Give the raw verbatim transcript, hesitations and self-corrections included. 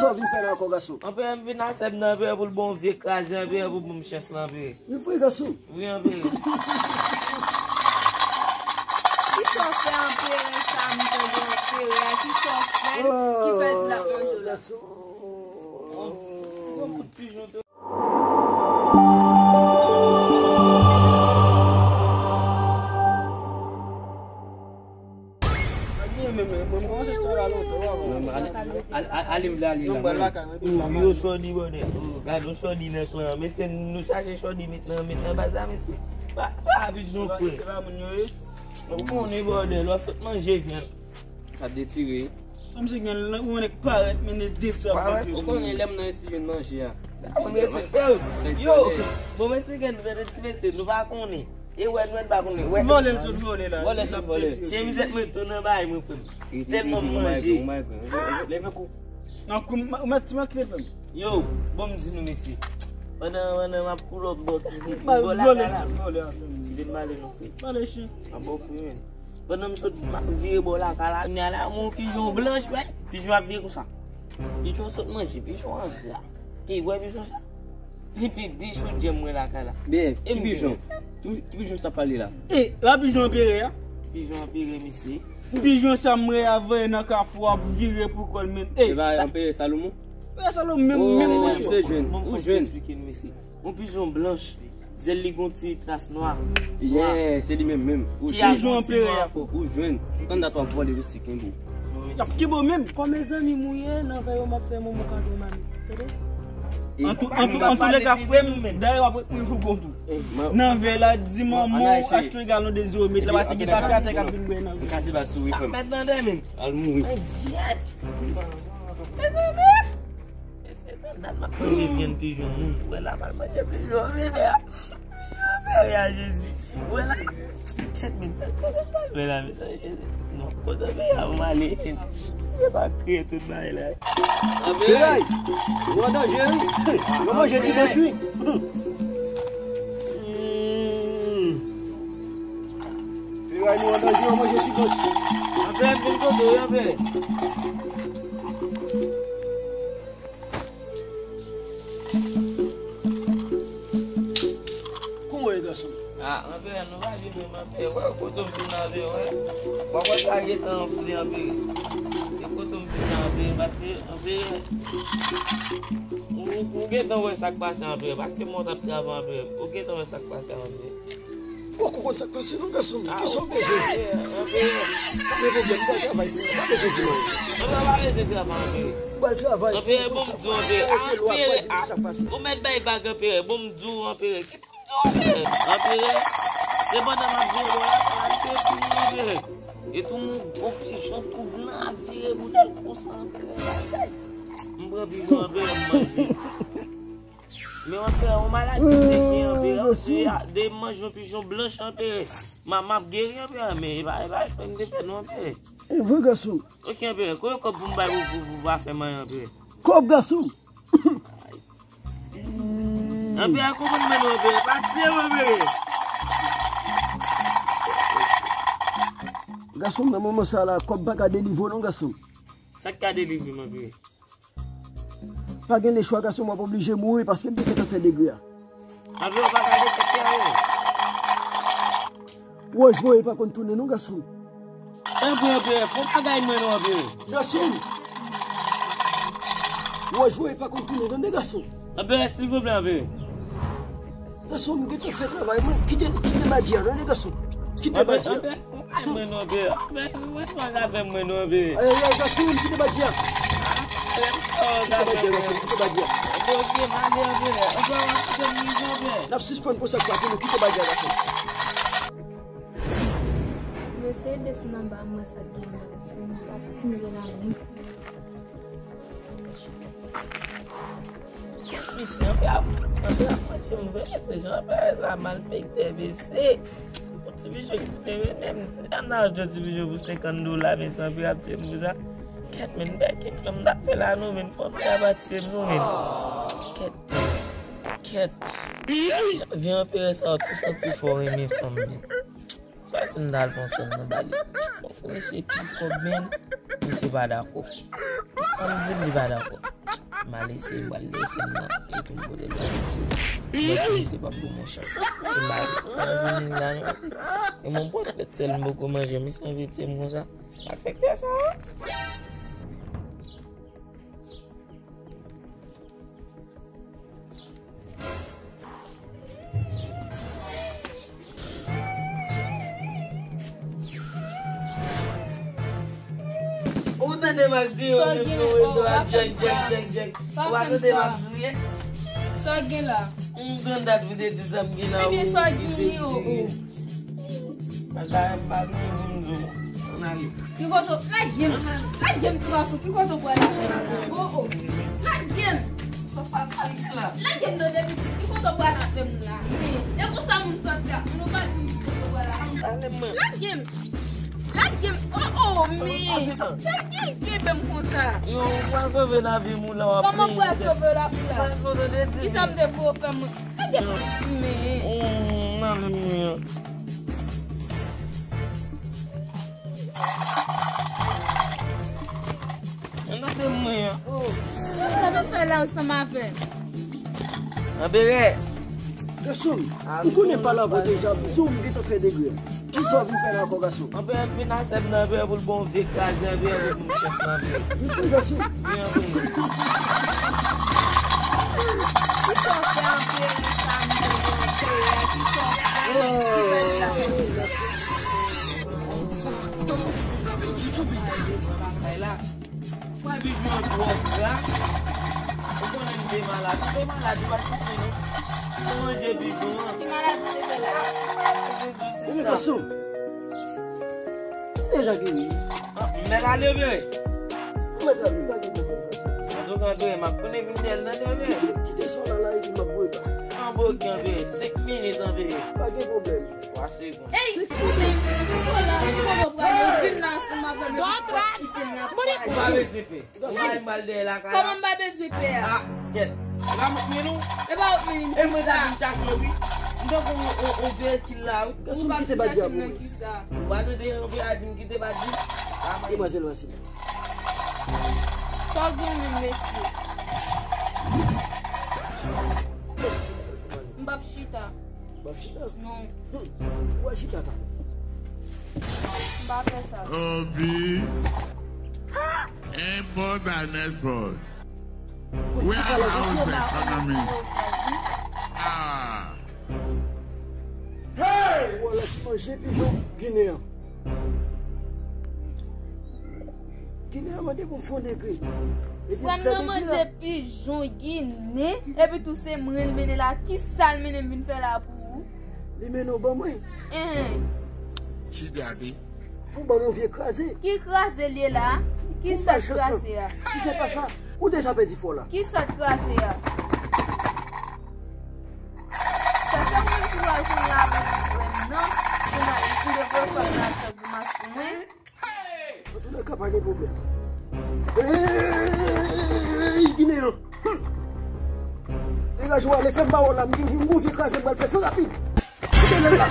Sa w vin fè la ankò, gason? Anpè, m vin asèm nan, anpè, pou l bon vye kraze, anpè, pou bon chans lan, anpè. Wi, vre, gason. Wi, anpè. Ki sa w fè anpè sa, m tande anpè a? Ki sa w fè l ki fè di l ap manje w la? Gason. Yon kout pijon. Yo, chòdi bòdè. Gade yon chòdi nan klan. Mesye, nou chache chòdi met nan, met nan baz la, mesye. Pa, pa abij non, frè. Ou konnen bòdè, lè w sot manje vyann. Sa detire. Sa misye gen lan, ou nèg parèt, men ne detire. Ou konnen lè m nan isi jwenn manje a. Yo, bon, m esplike nou, tande ti mesye, nou pa konnen. E wè, nou pa konnen. Vòlè l sot vòlè la. Vòlè sot vòlè. Chemizèt mwen tou nan bay mwen, frè m. Tèlman m manje. Leve kou. Nan kou, ou mèt, ou mèt kite fè m. Yo, bon, m di nou, mesye. Pandan, pandan m ap pull up bò, bò lakay la. Kite m pale nou, frè. Pale, chen. An bon, frè, men. Pandan m sot, m ap vire bò lakay la, kounye a la, m wè yon pijon blanch, wè. Pijon ap vire konsa. Pijon sot manje, pijon an gra. E wè pijon sa? Li pi di chodyè mwen lakay la. Byen, ki pijon? Ki, ki pijon sa pale la? E, la pijon anperè a? Pijon anperè, mesye. Pijon sa m wè a voye nan kafou ap vire pou kò l, men. E, e pa anperè Salomon? Anperè Salomon, menm, menm manje. Ou jwenn, ou jwenn. Yon pijon blanch, zèl li gon ti tras nwa. Yeah, se li menm menm. Ou jwenn. Pijon anperè a, fò. Ou jwenn. Tann dat w ap vòlè yo, se kenbe w. Y ap kenbe w menm. Kòm mezanmi m ou ye, nan vè yo m ap fè momo kado mamit, tande? An tou, an tou, an tou lè ka, frè m, dayè w ap ret mouri pou kont ou. Nan vè la, di manman w achte yon galon de zewo, met la, paske gen tafyatè k ap vin bwè nan vè. Kase ba sou wi, frè m. Mèt nan dèmen. Al mouri. Gyèt. Mezanmi. Mesye, tann dat m ap manje vyann pijon moun. Ou wè la, m al manje pijon vre a. Pijon vre a, Jezi. Ou wè la. Kèt, men, sa, sa, sa, men la, men sa, Jezi. Non, kote men a, m ale. Se pa kriye tout bagay la. Feray, ou an danje, wi. Yo manje ti bòs, wi. Feray, nou an danje, yo manje ti bòs. Anpè, vin kote w, anpè. Kòman w ye, gason? Ah, anpè, nou pa jwe menm, anpè. Wè, kote m vin avè w, wè. Mwen konn sa gentan anfle, anpè. E kote m vin la, anpè, paske, anpè, ou, ou gentan wè sa k pase, anpè, paske mwen t ap travay, anpè. Ou gentan wè sa k pase, anpè. Ou poko konn sa k pase non, gason m. Kisa w bezwen? Pa gen pwoblèm, m pral travay pou ou. Pa bezwen di m anyen. Anpè, pa bezwen travay, anpè. M pral travay pou ou, konn sa k pase. Anpè, bon, m di w, anpè. Anpè, ou mèt bay vag, anpè. Bon, m di w, anpè. Ki pou m di w, anpè? Anpè, se pandan m ap jwe bò la, m ap fè pou ou, anpè. E tou, m gwo pijon tou blan ap vire boudèl konsa, anpè. M pran pijon, anpè, m manje. Men anpè, yon maladi m te gen anpè, anpè, de manje yon pijon blanch anpè. M ap geri anpè, men e pa, e pa eksprè m te fè non anpè. E vre gason. Ok anpè, kote kòb pou m bay pou, pou, pou pa fè m anyen anpè? Kòb gason. Anpè, kote m mennen anpè? Pa tiye m anpè. Gason, nan moman sa la, kòb pa ka delivre w non gason. Sa k ka delivre m anpè? Pa gen lechwa, gason, m ap oblije mouri paske m te gentan fè degre a. Anpè, w pa ka detekte anyen. Wòch voye pa konn tounen non, gason. Anpè, anpè, fò bagay mwen non, anpè. Gason. Wòch voye pa konn tounen, tande, gason. Anpè, silvouplè, anpè. Gason, m gentan fè travay mwen. Kite, kite badji a, tande, gason. Kite badji a. Anpè, anpè, fò bagay mwen non, anpè. Anpè, mwen fè bagay mwen non, anpè. Ay, ay, ay, gason, kite badji a. Kite badji a, gason, kite badji a. N ap sispann pran sa k pa pou nou, kite badji a, gason. Mesye, desann anba, mwen sa k gen la, paske m pa santi m gen lavi. Misye, anpè ap, anpè ap manje m vre, mesye, jan anpè sa malfektè, mesye. Yon ti pijon ki te mennen m, se nan achte yon ti pijon pou senkant dola, mesye, anpè ap tiye m pou sa. Kèt, men, bèk, kèt, m t ap fè la, non, men, fò anpè a pa tiye m, non, men. Kèt, kèt. Jan vye anperè sa yo tou santi fò renmen fanm, men. Swa si m ta al pran sèn nan ba li. Bon, fò misye pi kòb, men misye pa dakò. Sa m di l, li pa dakò. M al eseye, m pral eseye nan, epi m pote l ba misye. Bon, si misye p ap ban mwen chans. E m al, mwen vini la, non. E mwen pran tèt sèl m poko manje, misye anvi tiye m konsa. Sa k fè k fè sa, wi? Ou tande m ak Guillaume menm nan rezo a, djèk, djèk, djèk, djèk. Ou pa tande m ap kriye? Sa w gen la? M konn dat ou te di sa m gen la. Ebyen, sa w gen, o, o. Bagay pa gen moun di w. Ann ale. Ki kote w, lage m. Lage m, ti gason. Ki kote w pral avè m la? O, o. Lage m. Sa w pral fè la? Lage m nan depi. Ki kote w pral avè m la? E konsa moun sòti a. Moun ou pa di m ki kote w pral avè m. Ale mwen. Lage m. Lage m. O, o, men. Sa w gen kenbe m konsa? Yo, ou pral sove lavi moun la, w ap peye. Kòman pral sove lavi la? Ou pral sove de di. Kisa m te fè w fè mwen? Lage m. Men. Hum, ale mwen. Ann ale mwen an. O, sa vin fè la ansanm avè m? Anbere. Gason, m konnen pale avè w deja, di w m gentan fè degre. Kisa w vin fè la ankò, gason? Anbere, vin asèm nan, Anbere, pou l bon vye kraze, Anbere, pou l bon chèf nan, Anbere. Vin pran gason. Vin, Anbere. Kisa w fè, Anbere, sa, Anbere, Anbere, kisa w fè? Mwen pijman twò gra. Ou konnen m te malad. M te malad, ou pa t konnen non. Mwen manje pijman an. Ki maladi te fè la? Mwen gason. Ki deja geri? Ah, m mèt ale, Anbere. Ou mèt ale, pa gen pwoblèm, gason. Antouka, Anbere, m ap konnen vin dèyè l nan, Anbere. Kite, kite sa w la, la, epi m ap voye ba. Anbere, Anbere, senk minit, Anbere. Pa gen pwoblèm. Twa segonn. Ey, ou menm, ou la, ou konnen w pral vin la ansanm avè m, epi w ap kite m la pou w ale. Ou pa bezwen pè. Ou pa m al dèyè lakay la. Kòman m pa bezwen pè a? Ah, kèt. La m ap mennen w. E pa w ap mennen m. E mwen ta vin chache w, wi. M tankou on, on, on veyikil la, wi. Ou pa vin chache m nan kisa? Ou pa tande on veyikil a di m kite badi? Demwazèl Wasila. Sa w gen menm, mesye? M p ap chita. W ap chita? Non. Hmm. Ou a chita ta. M pa fè sa. Obi. Import and export. We are houses, economy. Ah. Hey! Ou wè lè ki manje pijon Ginen an. Ginen an mande pou m fè yon degre. Epi m fè degre a. Frè m nan manje pijon Ginen, epi tou se mwen l mennen la. Kisa l mennen m vin fè la pou ou? Li mennen w ban mwen. Enhen. Chita di. Pou ban m yon vye kraze. Ki kraze l ye la? Ki sòt kraze a? Si se pa sa, ou deja pèdi fò la. Ki sòt kraze a? Sa fè mwen ki pral kounye a avèk frè m nan. Pou m al, pou m devlope fè m la fè grimas pou mwen. Antoulèka, pa gen pwoblèm. Ey, Ginen an. Degaje w ale, fè m ba w la, m gen yon vye kraze m pral fè, fè rapid. Kite lè la.